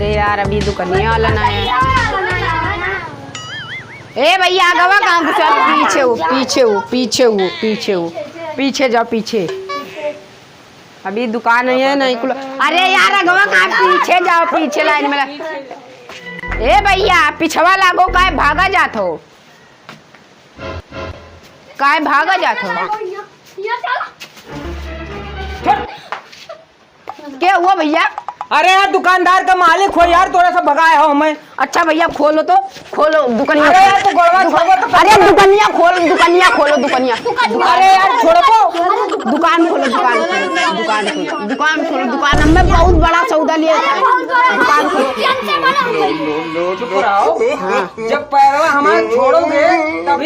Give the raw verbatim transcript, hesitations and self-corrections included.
अरे यार, अभी दुकनिया वाला ना आया। ए भैया, अगवा कहाँ घुसा? पीछे हो, पीछे हो, पीछे हो, पीछे हो, पीछे जाओ, पीछे। अभी दुकान है नहीं खुला। अरे यार, अगवा कहाँ? पीछे जाओ, पीछे लाइन में लग-, ए भैया, पिछवा लागो, काहे भागा जात हो? काहे भागा जात हो? के हुआ भैया? अरे यार, दुकानदार का मालिक हो यार, तोरा से भगाए हो हमें। अच्छा भैया, खोलो तो, खोलो दुकनिया। अरे यार, तू गोड़वा छोड़ो तो। अरे दुकनिया खोल, दुकनिया खोलो, दुकनिया। अरे यार, छोड़ो तो। दुकान खोलो, दुकान खोलो, दुकान खोलो, दुकान खोलो, दुकान। हमने बहुत बड़ा सौदा लिया था। दुकान खोलो। चुप रहो। हाँ। जब पैरवा हमारा छोड़ोगे, तभी